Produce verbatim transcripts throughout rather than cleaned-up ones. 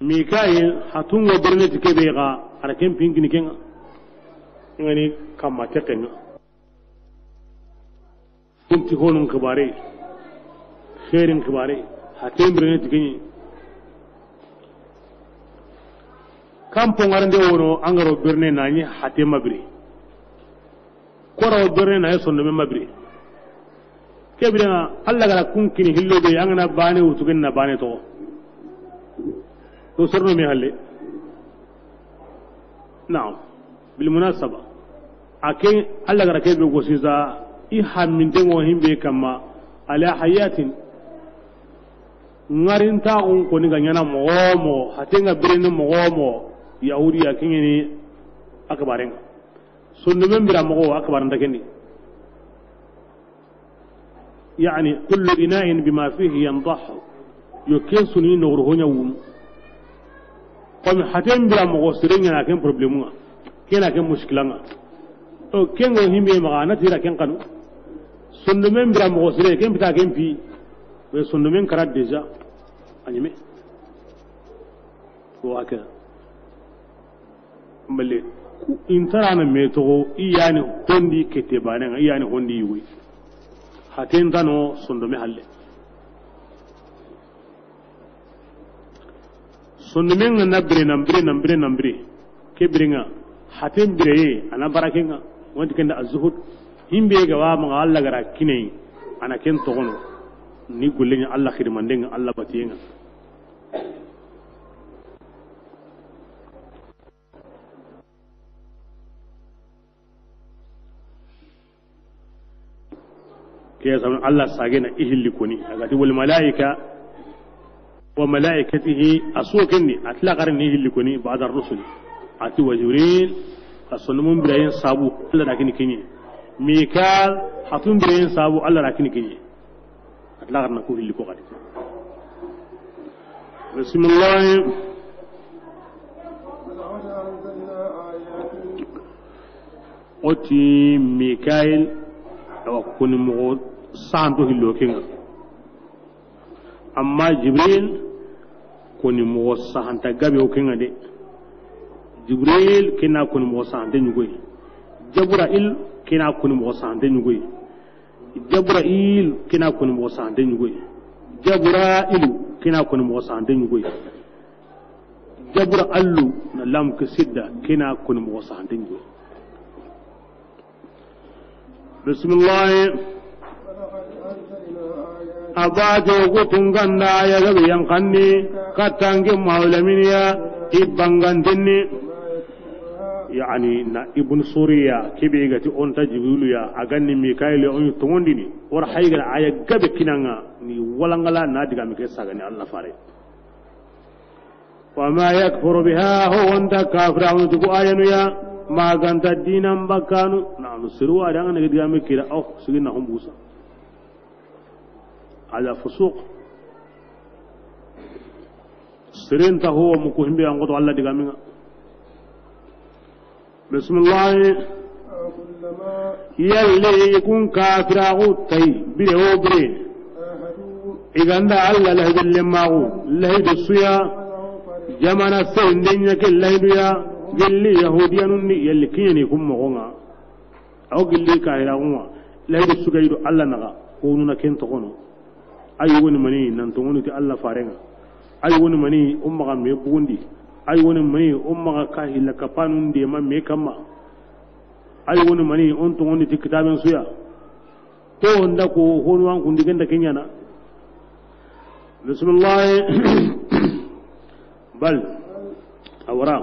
Mikail, hatungo birene ti kebe ga, a ra ken pinkini kenga. Ngani kamma tekenga. Kunti honun kibare, xeerin kibare, haten birene ti kenye. Kampo ngarande wono, angaro birene nani hate mabiri. Kora wo dore na ye sondome mabiri. Ke birenga, Allah gara kun kini hillo be, an gana bane wutu gen na bane to. To sorno me halle. Naam. Bil munasaba. A ke, Allah gara ke be go sisa, i hamminte ngo himbe kamma, ala hayatin. Ngarinta un koni ga ɲana mogo mogo, hatenga birene mogo mogo, Yahudiya kingini a kibarenga. Sondomen bira mogo a kibaranta kendi. Yani, kullu ina'in bima fihi yandahu. Yo, ken suni no wuro honya wunu. Komi haten bira mogo sire ɲana ken problème nga. Kena ken mushkila nga. O, ken go himbe maga na tira ken kanu. Sondomen bira mogo sire ken pita ken pi. We sondomen kara déjà. Anyime. Ko haka. Mbale, ku-, intarana me togo, i yani hondi kete bane nga, i yani hondi yuwi. Haten tano sondome halle. Sondome nga na bire, na bire, na bire, na bire. Ke bire nga, haten bire ye, ana barake nga. Wanti kenda azuhud. Himbe ga wa ma Allah gara kinai, ana ken togono. Ni gollenya Allah khidmandenga, Allah batiyenga. Ke sabu Allah sagena i hilli koni. A ga ti, "Wal malaika wa malaikatihi", a so kendi, a tila xarni i hilli koni, ba'da rusul. A ti, "Wa Jibril", a sondomun birayen sabu, Allah da kini kinye. Mikal, hatun birayen sabu, Allah da kini kinye. A tila xarna ku hilli ko xadi. Bismillah. O ti Mikail, awa koni mogo santo hillo kenga. Amma Jibril, koni mogo sahanta gabe o kenga de. Jibril, kena koni mogo sahante ɲugoy. Jabrail, kena koni mogo sahante ɲugoy. Jabrail, kena koni mogo sahante ɲugoy. Jabrailu, kena koni mogo sahante ɲugoy. Jabrailu, na lam ke sidda, kena koni mogo sahante ɲugoy. Bismillah. Abajo gutunganda ya gabe yankanni, katange maulaminiya, ibangantinni. Yani, na Ibn Suriya, kebe gati onta Jibrilu ya, a ganni Mikail ya, on tongondini. Wor haygara aya gabe kinanga, ni walangala na diga mike sagani Allah fare. Wa ma yakfuru biha, ho wonta kafira on tuku ayanu ya, maganta dinan bakanu. Na no siruwa da ngana diga mike da, oh, sigina humbusa. Ala fusuq. Sirin ta ho mu ku himbe an goto Allah diga minga. Bismillah. Yalli kun kafiraxu tay, bire wo bire. I ganda Allah lahidu lemmaxu, lahidu suya, jamana seyinde ɲa ke lahidu ya, gelli Yahudiyanun di, yalli kiɲeni kun moxo nga. Aw gelli kahiraxu nga, lahidu sugayidu Allah naxa, konuna ken toxono. Ayi woni mani nan tongoni ti Allah farenga. Ayi woni mani o maxa me bugundi. Ayi woni mani o maxa ka hilla kapanun de ma me kamma. Ayi woni mani on tongoni ti kitaben suya. To nda ko honu an kundi genda kenyana. Bismillah. Bal. Awara.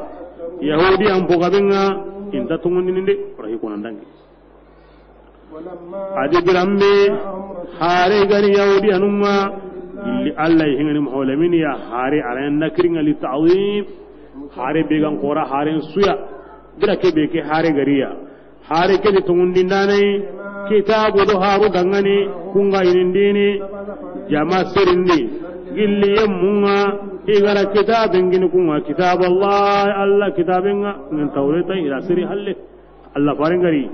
Yahudi an bogabenga inta tongoni de. Rahi konandangi. Adi birambe, hare gari Yahudi anunga, illi Allah hingani muhawlamini ya hare arayanda kiringa li ta'zim, hare began kora haren suya, bira ke be ke hare gariya, hare ke di tungundindanai, kitabu do haru dangani, kunga inindini, jama serindi, gilli yemmunga, igara kitabin gini kunga, kitab Allah, Allah kitabenga, ngin Tawreta ira siri halle, Allah farengari.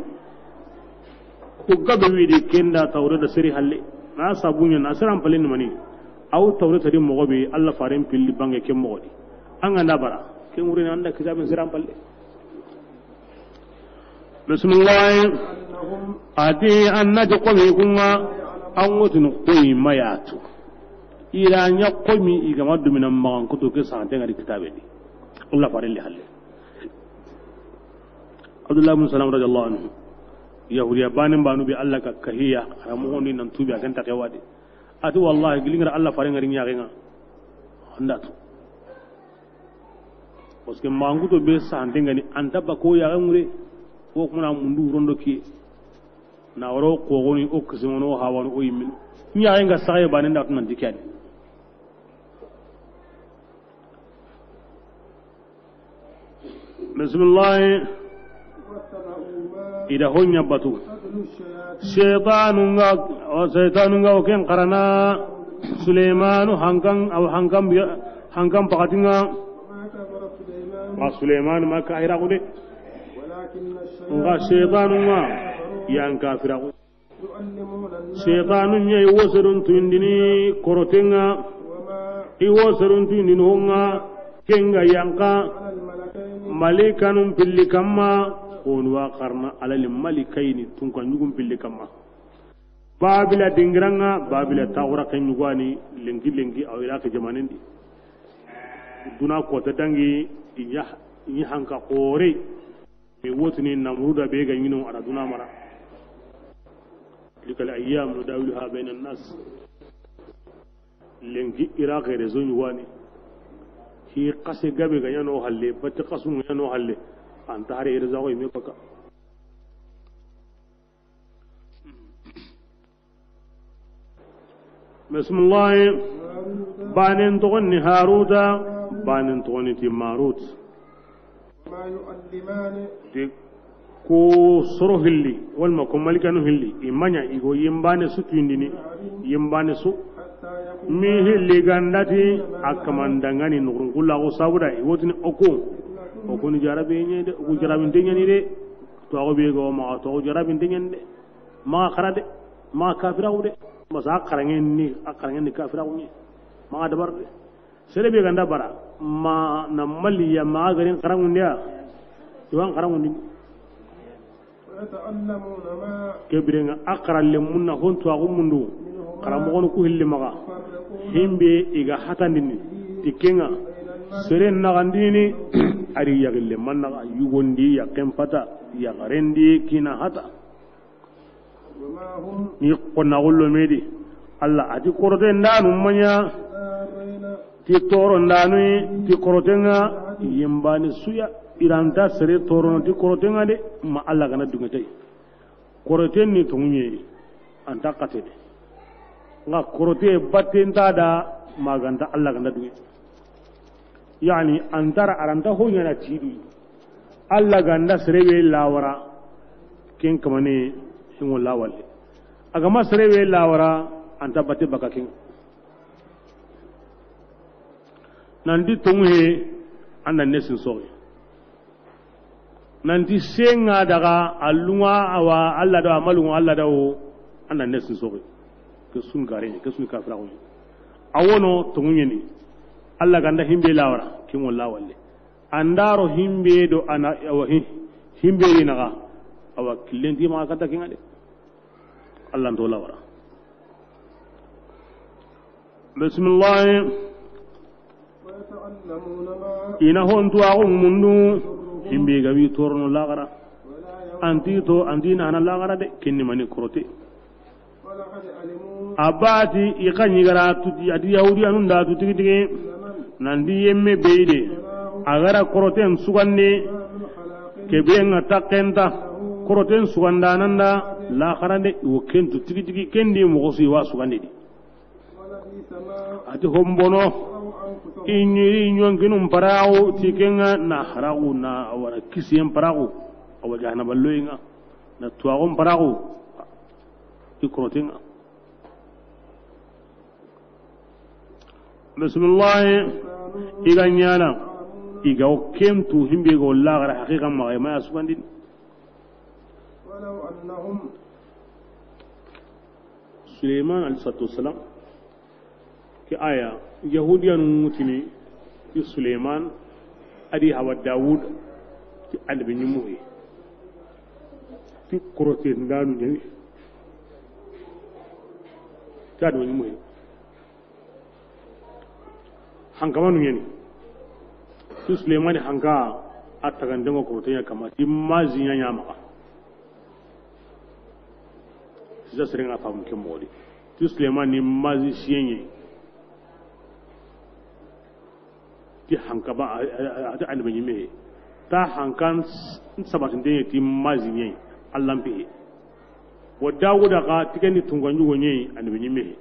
Ku gabe widi kenda Tawreta seri halle. Na sabunya na seran palin mani. Aw Tawreta di mogo be Allah faren pilli bange ke mogo di. An ga nda bara, ke ŋurene an da kitaben siran palle. Bismillah. Ati an na ti komi kunga, an ŋotini koyi mayatu. Ira ɲa komi i ga ma dumina magan kutu ke sante ngari kitabe di. Allah farelli halle. Abdullah ibn Salam radiyallahu anhu. Yahudiya banin banu bi Allah ka kahiya, ara mo gondi nan tubi a kan ta kewadi. Ati wallahi gilingara Allah fare ngari ɲaxenga. Andatu. Parce que manguto be sante ngani anta ba ko ya ngure. Ko kuma mundu rondo ki. Na waro ko goni o kisimono hawano o yimmino. Ɲaxenga saye banin da tunan dikani. Bismillah. Ida honya batu. Shaytanu nga, o shaytanu nga o ken qarana. Sulaymanu hankan, aw hankan biya, hankan pakatinga. Wa Sulaymanu ma kahira kude. Nga shaytanu nga yan kafira kude. Shaytanu ɲa i wo serun tuyindini korotenga. I wo serun tuyindini honga. Kenga yanka. Malikanun pilli kamma. Honu wa karna alali malikayni tunka ɲugun pilli kamma. Babila dingiranga, Babila tawura ke ɲugani, lenki lenki aw Iraki jamanendi. Duna kota dangi, i ɲa, i ɲa hanka kore. Be wotini Namruda be ga ɲino ara duna mara. Tilkal ayyam nudawiluha bayna an-nas. Lenki Iraq réseau ɲugani. Hi xase gabe ga ɲano halle, batti xasu ɲano halle. Anta hari réseau ko ime baka. Bismillah. Banen toxon ni Haruta, banen toxon ni ti Marut. Ti ko soro hilli, walma ko malikanu hilli, i maɲa i go yimbane su tuyindini, yimbane su. Mi hilli gandati, a kamandangani nuxurun kulla ko sabuda, i wotini oko. Oko ni jarabe ɲe de, oko jarabinte ɲani de. Toxo be go ma, toxo jarabinte ɲani de. Maxa xara de, maxa kafiraxu de. Masa a xaranŋen ni, a xaranŋen ni kafiraxu ɲi. Maxa dabar de. Sere be ganda bara, ma na maliya maxa garin xaranŋundiya. Iwan xaranŋundi. Kebirenga a xaralle munna hontu axu mundu. Xaramoxonu ku hilli maxa. Himbe i ga hatandini. Ti kenga. Sere naxandini. Ari yaxille mannaxa yugondi yaxen pata. Yaxarendi kina hata. Ni xonna xullo medi. Allah ati korote ndanu maɲa. Ti toro ndanu ti korotenga. Yimbani suya iranta sere torono ti korotenga de. Ma Allah gana dungetey. Koroten ni tonguɲe. Anta katede. Nga korote batte nta da maganta Allah gana dunge. Yani antara aranta hoɲana tidi. Allah ganda serebe lawara. Ken kamane hingo lawalle. Agama serebe lawara anta batte baka ken. Nanti tongu he anda nesin soge. Nanti senga daga allunga awa Allah da amalunga Allah da o anda nesin soge. Ke sun gare ke sun kafira ko. Awono tongu ni. Allah ganda himbe lawara kingo lawalle. Andaro himbe do ana awa hi himbe ni naga awa kilenti ma kata kinga de. Allah ndo lawara. Bismillah. Ina hontu axu mundu himbe gabi torono lagara. Anti to anti na na lagara de kinni mani korote. Abati i xaɲi gara tuti adi yahudi anunda tutigi tigi. Nandi yemme beyde. Agara koroten sugande. Kebirenga takenta. Koroten sugandananda. Laxarande wo kentu tigi tigi kendi moxosi wa sugande di. Ati hombono. Iɲiri ɲonkinun paraxu tikenga na haraxu na awara kisiyen paraxu. Awa jahana balloyinga na tuwaxun paraxu. I korotenga. Bismillah. I ga ɲana i ga o kentu himbe go laxara haqiqa maxa i maya sugandini. Suleyman alayhi salatu wassalam. Ke aya yahudiyanu mutini. Suleyman, a di hawa Dawud, ti annabi ɲimmu he. Ti korote ndanu ɲani. Ti annabi ɲimmu he. Hankamanu ɲani. Ti Suleymani hanka, a tagandengo korote ɲa kama. Ti mazi ɲa ɲa maxa. Sisa serenga famu ke modi. Ti Suleymani mazi siyenye. Ti hanka ba, a, a, a, a, annabi ɲimme. Ta hankan s-, sabatinde ti mazi ɲe, Allan pihe. Wa Dawuda ka ti ken ni tunga ɲugo ɲe, annabi ɲimme.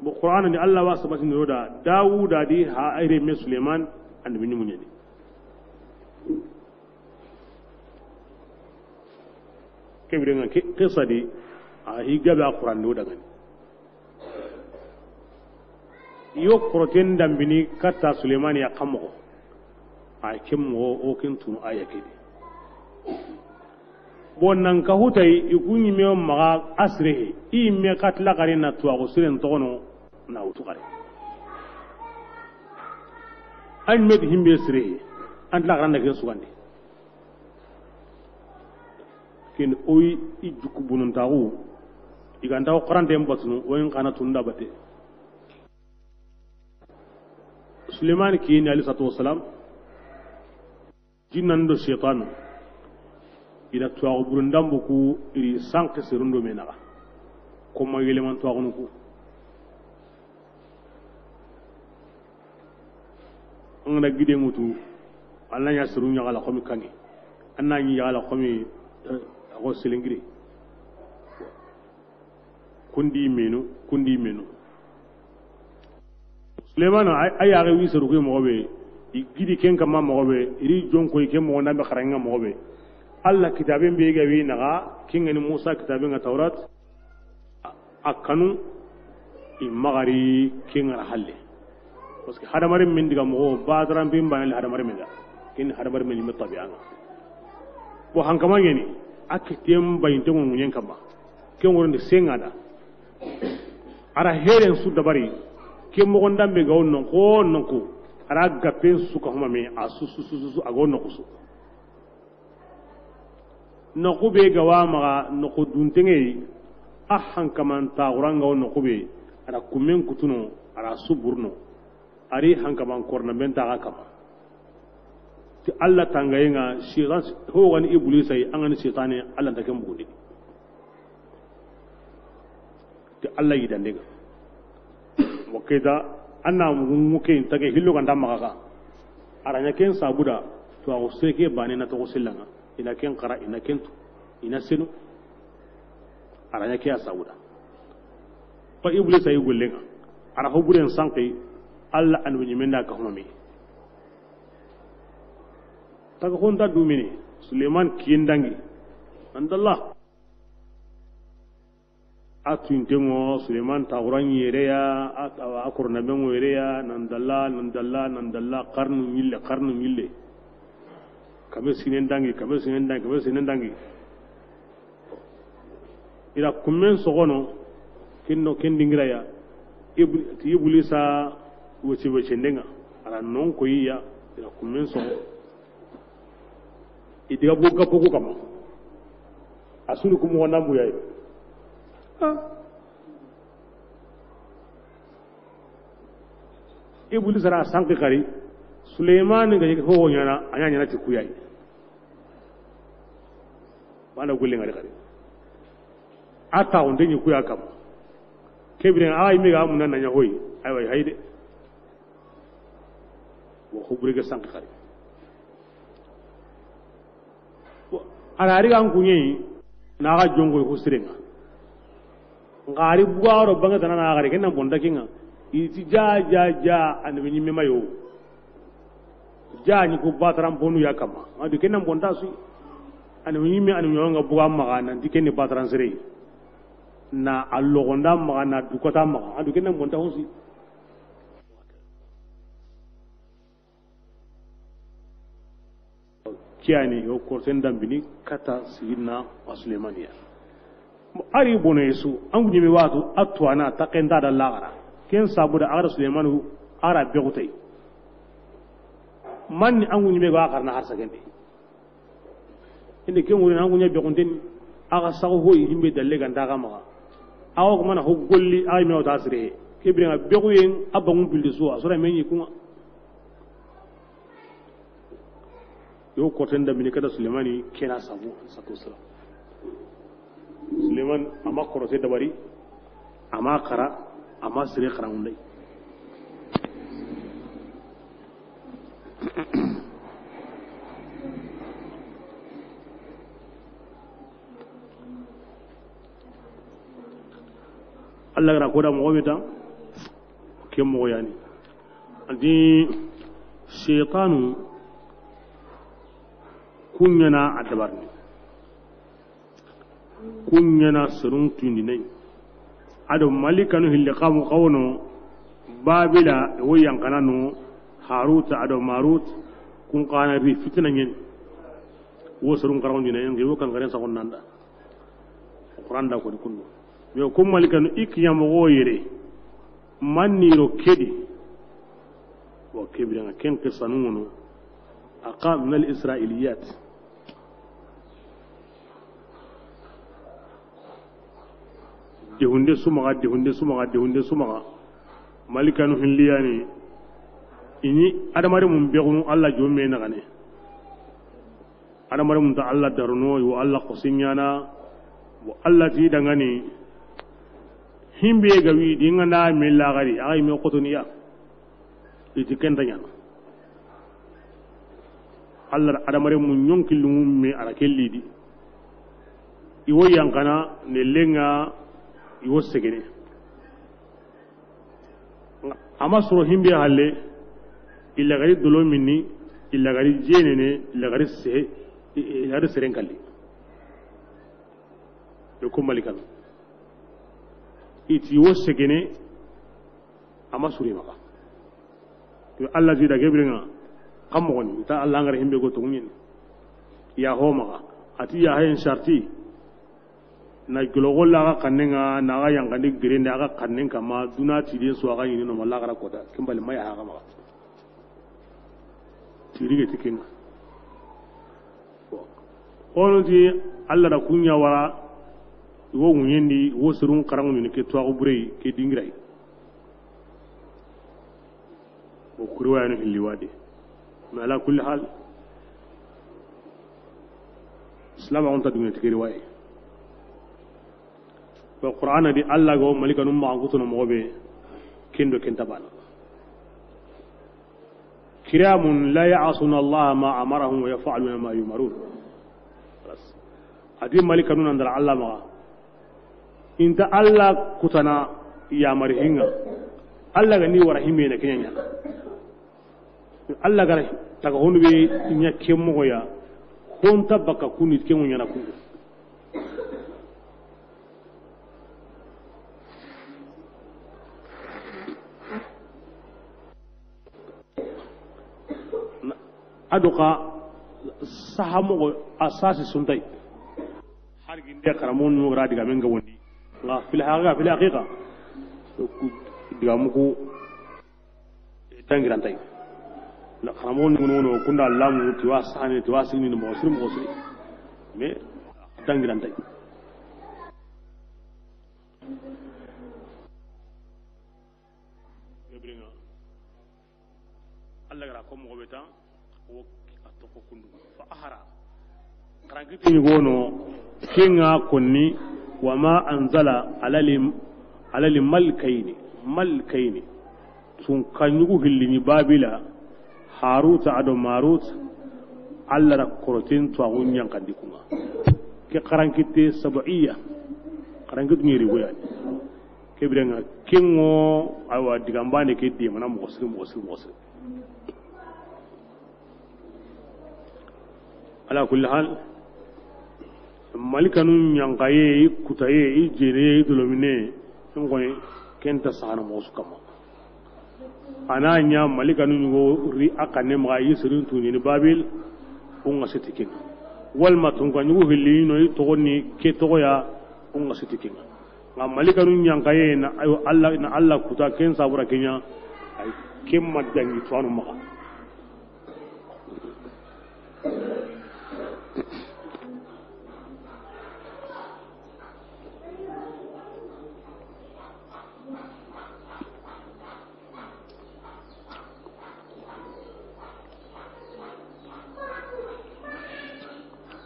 Bo Qur'ana ni Allah wa sabatinde da, Dawuda di ha ayre me Suleiman, annabi ɲimu ɲeni. Ke birenga ke, ke sadi, a hi gabe a Qur'an do dangani. Yo koroten dambini katta Suleymani ya xa moxo. A ke moxo o ken tunu a ya ke di. Bon, nan ka hutay, i ku ɲime maxa a sire he. I me katla xari na tuwaxu siren toxono na wutu xari. A ɲime ti himbe sire he. An tila xaranda ke sugandi. Ken o yi i juku bununtaxu, i ga nta o xaranten batunu, o yin xana tunda bate. Suleymani kiyeni alayhi salatu wasalam, jinnan do shaytan, i da tuwaxu burundambu ku, i ri sanke serundo me naxa. Koma yeleman tuwaxunu ku. An ga na gide ŋutu, an na ɲa seru ɲaxala xomi kani, an na ɲi yaxala xomi, eh, a xo selengiri. Kundi menu, kundi menu. Suleymana, a, a yaxe wi seru ke moxo be, i gidi ken kama moxo be, i ri jonko i ke moxo ndambe xaranŋa moxo be. Allah kitaben be ga wi naxa, ken ga ni Musa kitaben ŋa Tawrat. A kanu, i maxari ke ŋa ra halle. Parce que hadamaren min diga moxo, bataran bin banali hadamaren min da. Ken hadamaren min me tabi'an ŋa. Bo hankama ɲeni, a kiten bayinte ŋo ɲen kama. Ken ŋorinde senga da. A ra heren su dabari, ke moxo ndambe ga wonno, ko nonko. A ra gapen su ka huma me, a su, su, su, su, su, a ga wonno kusu. Noqu be ga wa maxa, noqu dunteŋe yi, a hankaman taxuranga wo noqu be, a da kummen kutuno, a da suburno, a ri hankaman korna ben taxa kama. Ti Allah tangayenga, shaytan, ho gani Iblisa yi, an gani shaytane, Allah nta ken bugundi. Ti Allah yidande ga. Wa keda, an na mugu mugu ke, ta ke hillo ganda maxa ka. A ra ɲa ken sabuda, to a go seke bane na to go sellanga. I na ken xara, i na ken tu, i na senu. A ra ɲa ke a sabuda. Ko Iblisa yi gollenga. A ra ho buren sanki, Allah an wini menda ka homa mi. Ta ga honda dumini, Suleiman kiyen dangi. Andallah. A tunteŋo, Suleiman taxuran yere ya, a, a, a kornameŋo yere ya, nan dalla, nan dalla, nan dalla, xarnu ɲille, xarnu ɲille. Kame sinen dangi, kame sinen dangi, kame sinen dangi. I da kummen soxono, ken no, ken dingira ya. Ibli-, ti Iblisa wece wece ndenga, a ra non ko yi ya, i da kummen soxo. I diga bu gappo ku kama. A sunu ku moxo nambu yayi. Ah. Iblisa ra sanki xari. Suleymani ga yeke ho ɲana, a ɲa ɲana ti ku yayi. Bana gulle ngari xari. A ta onde ni ku ya kama. Kebire a yi me ga mun na ɲa hoyi. Aywa, hayde. Wo xubure ke sanki xari. A ra ri ga n kuɲe yi, na ga jonko yi xo sirenŋa. N xari bugaro banga tana na xari, ken na bonta kinŋa. I ti ja, ja, ja, annabi ɲimme ma yo. Ja ni ko bataran bonu ya kama. Adu ken na bonta su. Annabi ɲimme, annabi ɲoŋa buga maxa, nan ti ken ni bataran sere. Na a logonda maxa, na dukata maxa. Adu ken na bonta hosi. Kiyani yo korten dambini kata Sidina Suleymaniya. Ari bono Yesu, an ku ɲimi watu, a tuwana, ta kenda da laxara. Ken sabu da a ga ra Sulemanu a ga ra bexu tay. Manni an ŋuɲi me ga a xarana harsa ken di. Inde ken ŋuri na an ŋuɲa bexunten. A ga saxu hoyi himbe dalle ga nta ga maxa. A ga kuma na ho golli a ga me wata sire. Ke biren ŋa bexuyen a bangun pildi suwa sura me ɲi kunŋa. Yo koten da mini kada Sulemani kena sabu sako sala. Suleman a ma korote dabari, a ma xara, a ma sire xaranŋunday. Allah ga ra ko da moxo be ta, ke moxo yani. Adi, seytanu kuɲana a dabarini. Kuɲana serun tundinai. Ado malikanu hilli xamu xawono Babila wo yankanano Haruta ado Marut kun xana ri fitina ɲen. Wo serun xaranŋundinai ngi wo kan garen saxon nanda. Qur'an da ko di kundu. Yo kun malikanu i kiɲa moxo yere. Manni ro kedi. Wa kebira ken qissanu ŋono. Aqa min al israiliyat. Dehunde sumaxa, dehunde sumaxa, dehunde sumaxa. Malikanu hilliyani. Ini adamare mun bexunu Allah jomme naxane. Adamare mun ta Allah darono, yo Allah xosiɲana. Wo Allah ti dangani. Himbe ga wi di ŋa na me laxari a ga me xotoniya. Iti kenta ɲana. Allah da adamare mu ɲonki lungu me a ra ke lidi. I wo yankana ne lenga i wo segene. A ma soro himbe halle, i lagari dolo minni, i lagari jenene, i lagari se, i lagari seren kalli. Yo ko malikanu. Iti wo segene. A ma suri maxa. To Allah ti da gebringa. Kam mo ni ta Allah ngar himbe go to nyin. Ya ho maxa. Ati ya hayen sarti. Na gologolla ga kannenga na ga yangandi girinde aga kannen kama duna ti de so aga yini no malla gara kota. Kimbali maya ha maxa. Tirige ti kenga. Hono ti Allah da kuɲa wara. Wo ŋuɲendi wo serun xaranŋundi ke tuwaxu burey ke dingiray. Wo kuriwayano hilli wadi. Mais ala kulli hal, islam axunta dungene tike riwaye. Wa qur'ana di Allah go malikanu maxa kutuno moxo be. Kendo kenta bana. Kiramun la ya'suna Allah ma amarahum wa yaf'aluna ma yumarun. Adi malikanu nan dara Allah maxa. Inta Allah kutana yamari hinga. Allah ga ni wara himbe na kinyanya. Allah gara taga honu be nya kemo ya. Honta baka kuni kemo nya na kuni. Ado xa saha moxo a sasi suntay. Har ginde xaramon nu gara diga men ga wondi. Nga fil haqiqa, fil haqiqa. Diga muku tangirantay. Na xaramon nu no kunda lamu ti wa sani ti wa sini moxo siri moxo siri. Mais tangirantay. Gabriel. Allah gara ko moxo be tan, wo a toxo kundu. Fa ahara. Xarankiti ɲugono, kenga konni, wa ma anzala alali, alali malkayni, malkayni. Sun ka ɲugu hillini Babila, Haruta ado Marut, Allah da korotin tuwaxu ɲankandi kunga. Ke xarankite sabaiya, xarankiti ɲeri goyani. Kebirenga kengo, awa digambane ke de mana moxo siri, moxo siri, moxo siri. Ala kulli hal, malikanu ɲankaye, i kutaye, i jeneye, i dolomine, ken koy kenta sahana moxo su kama. Ana ɲa malikanu ɲugo ri a kanne maxa i sirin tunini Babil, o nga siti ken. Walma tunka ɲugo hilli no i toxoni ke toxoya, o nga siti ken. Nxa malikanu ɲankaye na, ayo, Allah, na Allah kuta ken sabura kenya, ay, ken ma dangi tuwanu maxa.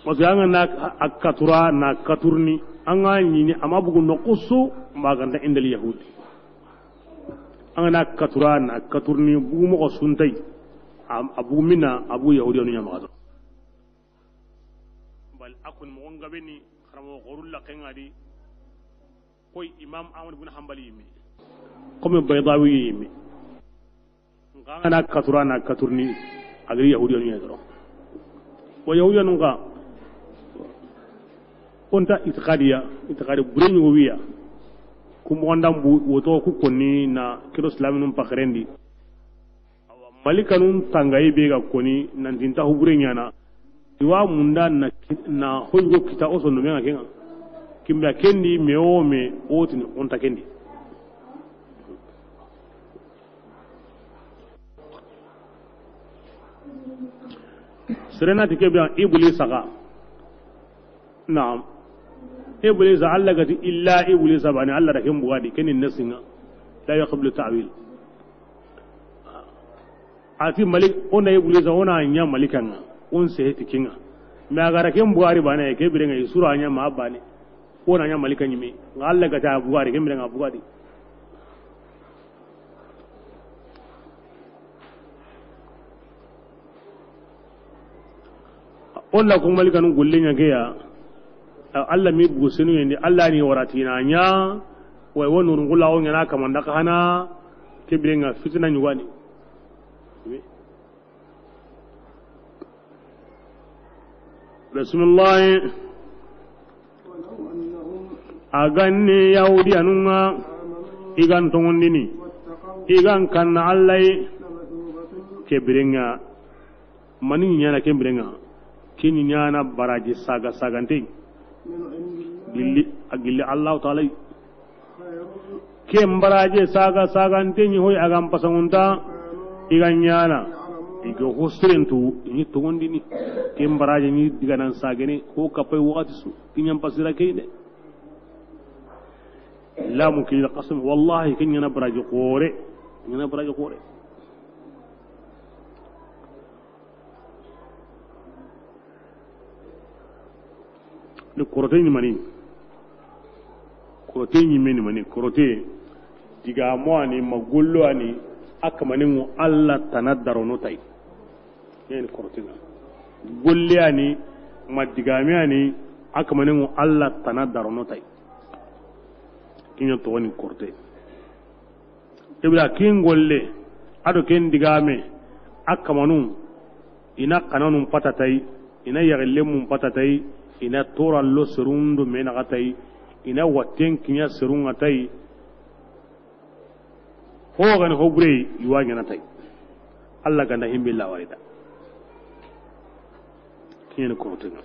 Parce que an ga na a katura na katurni, an ga ɲini a ma bugu noxu su, ma ganta indal yahudi. An ga na katura na katurni, bugu moxo su nta yi, a, a bugu mina, a bugu yahudiyanu ɲa maxa. Bal a kun moxo n gabe ni, xaramoxo xoru laxe ŋa di, koy Imam Ahmad bin Hanbali yimi, comme Baydawi yimi. Nxa an ga na katura na katurni, a giri yahudiyanu ɲa doro. Wa yahudiyanu nxa, o nta itiqadiya, itiqadi bure ɲugo wiya. Ku moxondan bu, woto ku konni na kiro silaminun paxerendi. Awa, malikanun tangayi be ga koni, nanti nta hubure ɲana. Iwa munda na ki-, na hoygo kita o sonno menga kenga. Kimbe kendi me o me o tini o nta kendi. Serena ti kebe an Iblisa ga. Naam. Iblisa, Allah gati illa Iblisa bani, Allah da ken bugadi, ken ni nasinga. La yaqbalu ta'wil. Ati malik, o na Iblisa, o na ɲa malikanga, o n seheti kinga. Mais a ga ra ken bugari bane, ke birenga i sura ɲa ma bane. O na ɲa malika ɲimi. Nga Allah gata bugari, ken birenga bugadi. O la ko malikanu golle ɲa ke ya. Allah mi bugu senu yendi, Allah ni waratina ɲa. Wa wo nurun gula o ɲana kamanda ka hana. Ke birenga fitina ɲugani. Bismillah. A ganni yahudiyanun ŋa, i gan tongondini, i gan kanna Allah yi, ke birenga, mani ɲana ke birenga, ke ɲana baraji saga sagante, gilli, a gilli Allahu Taala yi. Ken baraje saga sagante ɲi hoy a gan pasangunta, i ga ɲana, i ga hosirentu, i ɲi tongondini. Ken baraje ɲi diganan sagene, ko kapay wakati su, i ɲan pasira keyne. Lamu kila qasam, wallahi, ken ɲana baraje xore, ɲana baraje xore. Ni korote ni mani? Korote ni meni mani? Korote, digamo ani, ma gollo ani, a kamanen ŋo Allah tana darono tay. Ken ni korote ŋa. Golle ani, ma digame ani, a kamanen ŋo Allah tana darono tay. Ken ɲa toxo ni korote. Ibra kin golle, a do ken digame, a kamanu, i na kananun patatay, i na yaxillenmun patatay, i na torallo serun do menaxatay, i na watten kiɲa serun ŋa tay. Ho gani ho bure, i wa ɲana tay. Allah ganda himbe lawarida. Ken ni korote ŋa.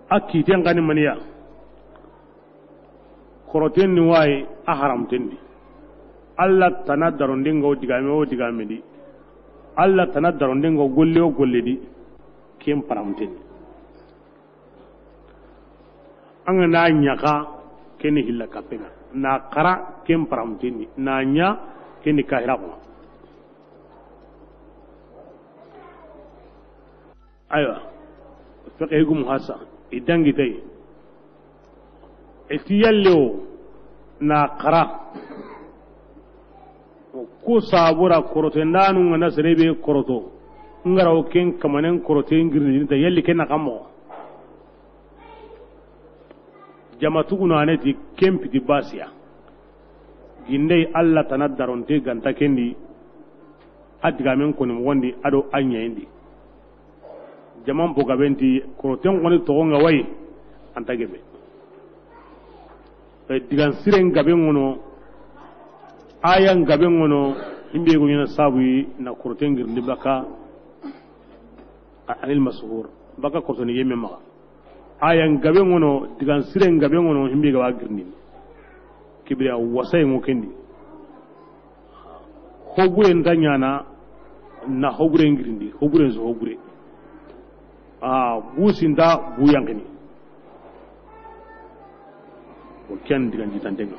A kiten gani maniya. Koroten ni wayi, a haramten ni. Allah tana daronden ŋa o digame o digame di. Allah tana daronden ŋa o golle o golle di. Ken paramten ni. An ga na ɲaxa, ken ni hilla kapenga. Na xara, ken paramten ni. Na ɲa, ken ni kahira ko. Aywa, fiqhi gum hasa, i dangi tay. E ti yalle o na xara. Ku sabura korote ndanu ŋa na sere be koroto. N ga ra o ken kamanen korote ngirni ta yalli ken na kamo. Jama tuguna ne ti ken piti basiya. Gindey Allah tana daronte ganta kendi, a digamen koni moxondi, a do a ɲayindi. Jaman bo gaben ti, koroten koni toxo ŋa wayi, anta gebe. E, digan siren gaben ŋono, ayan gaben ŋono, himbe go ɲana sabu yi, na koroten girindi baka, a-, anil mashhur, baka korotoni yemme maxa. Ayan gabe ŋono, digan siren gabe ŋono, himbe gaba girindini. Kibira wasaye ŋo kendi. Hobure nta ɲana, na hobure ngirindi, hobure nso hobure. A, businta, bu yankini. O ken digan jitantenga.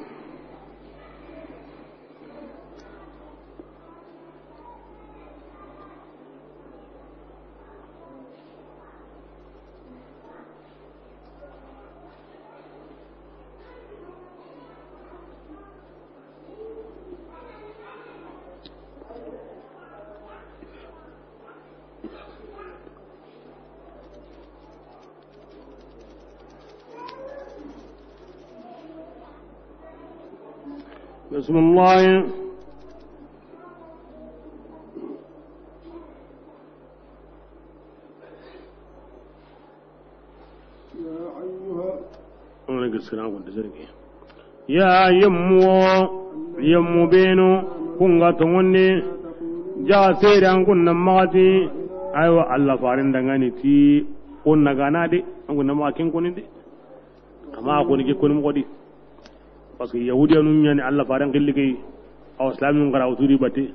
بسم الله. Wala ga siran kun da zargi. Ya yemmu, yemmu benu, kun ga tongonde, ja sere an kun na magati, aywa, Allah farin dangani ti, kun na gana de, an kun na maga ken koni de. Amma koni ke koni mo di. Parce que Yahudiyanu ɲani Allah farin qilli ke, aw Islamin qara utudi bate.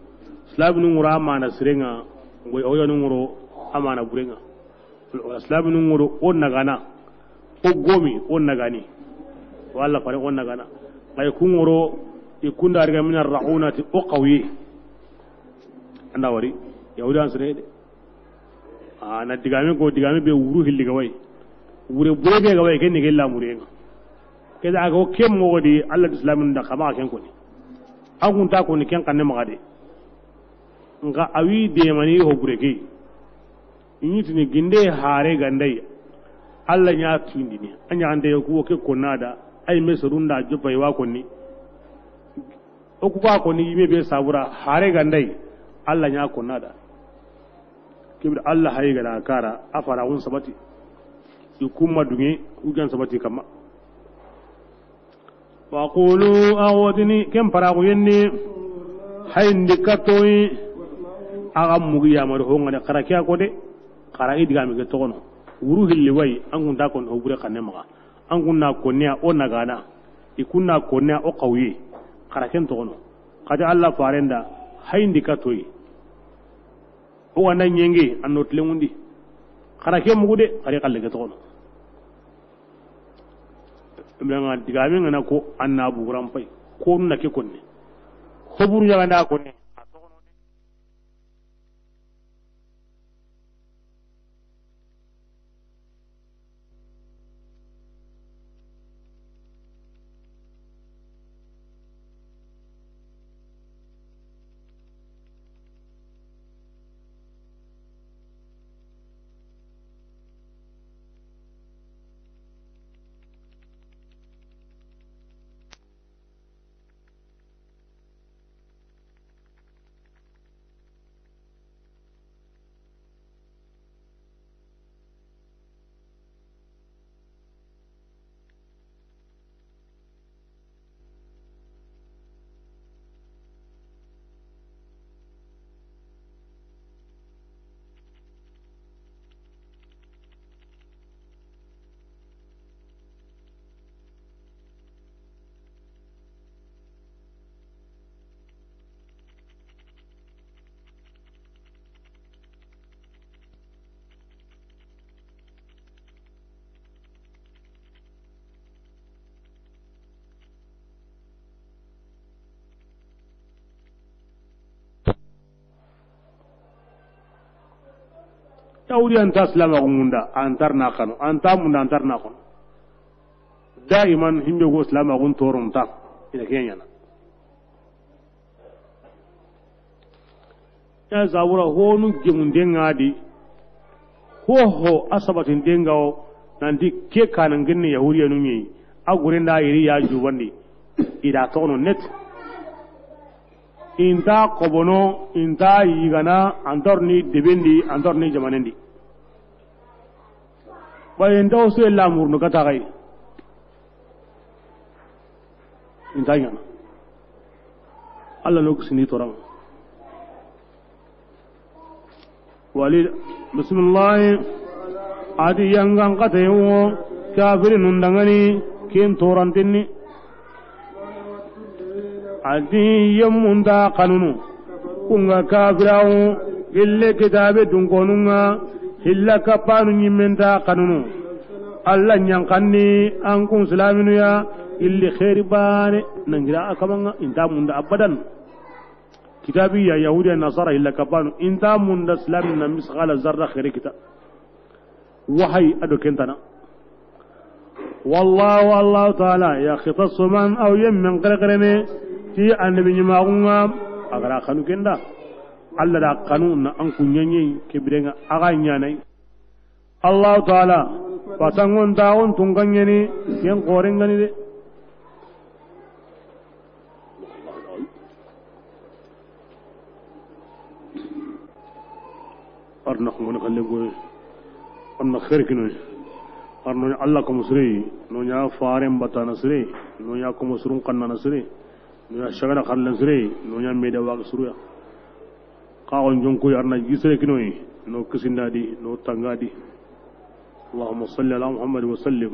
Islamin ngura amana sirenga, ngo Yahudiyanu ngoro amana burenga. Silaminu ŋoro o nagana, o gomi o nagani, walla fare o nagana. Ay ku ŋoro i kunda riga mina raunati o qawye. Anda wari Yahudan sere de. A na digame ko digame be wuru hilli ga way. Wure bure be ga way ken ni gella murenga. Keda aga o kem mo di Allah islaminu da kama ken koni. Agunta koni ken kanne magade. Nka awi demani ho bureke. Iɲitini ginde hare gandai. Allah ɲa tindini. A ɲa ande ku ke konnada. Ay me sorunda jopa iwa konni. O ku ba konni yime be sabura hare gandai. Allah ɲa konnada. Kibir Allah hay gada kara afara un sabati. Ikumma dunge ugan sabati kama. Wa qulu awatini ken paraxu yenni. Hayndi kattoyi. Axa mugi yamari hongane xara ke a ko de. Xara i digami ke toxono. Wuru hilli way an kun ta kon o bure xanne maxa. An kun na konniya o nagana. I kun na konniya o xawye. Xara ken toxono. Xati Allah farenda hayndi kattoyi. O wanda ɲenge an no tilengundi. Xara ke mugu de xari xalle ke toxono. Mbeŋa digame ŋana ko anna buguran pay ko na ke konne. Xoburu ɲaganda konne. Yahudi anta silamaxu munda antar na xanu anta munda antar na xanu. Daiman himbe go silamaxun toronta ina kenyana. Ya zabura honu gemundenga di. Hoho a sabatindenga o nanti ke kana nginni yahudiyanu ɲi. A gurenda iri ya jubandi. Ida toxono net. Inta kobono inta yigana antor ni debendi antor ni jamanendi. Baye nta o suye lamurunu kata xay. Inta ɲana. Allah no kusini toran. Wali bismillah. Adi yangan kata yo. Kafirinun dangani ken torantenni. A ti yemmun ta xanunu. Kun ga kafirawu gille kitabe dunkonun ŋa, hilla kappanu ɲimmen ta xanunu. Alla ɲanxanni an kun silaminu ya, gilli xeeri baane nangira a kaman ŋa, i nta munda abadan. Kitabiya, Yahudiya, Nasara, hilla kappanu, i nta munda silamin na misqala zarra xeeri kita. Wahayi a do ken tana. Wallahu, Allahu Taala, yakhtassu man, a wa yemmen xerexerene ti annabi ɲimaxun ŋa, a ga ra xanu ken da. Alla da xanu na an kun ɲaɲeyi, ke biren ŋa a ga ɲaana yi. Allahu Taala, fatanŋon taxun tunka ɲeni, ken xoren ga ni de. Arna xumani xalle goye. Arna xeeri kinoye. Arna ɲa Alla komo sire, no ɲa faren batana sire, no ɲa komo surun xannana sire, no ɲa sagana xarlen sire, no ɲa meda waga suruya. Xaxon jonkoye arna jisire kinoye, no kisindadi, no tangadi. اللهم صل على محمد وسلم.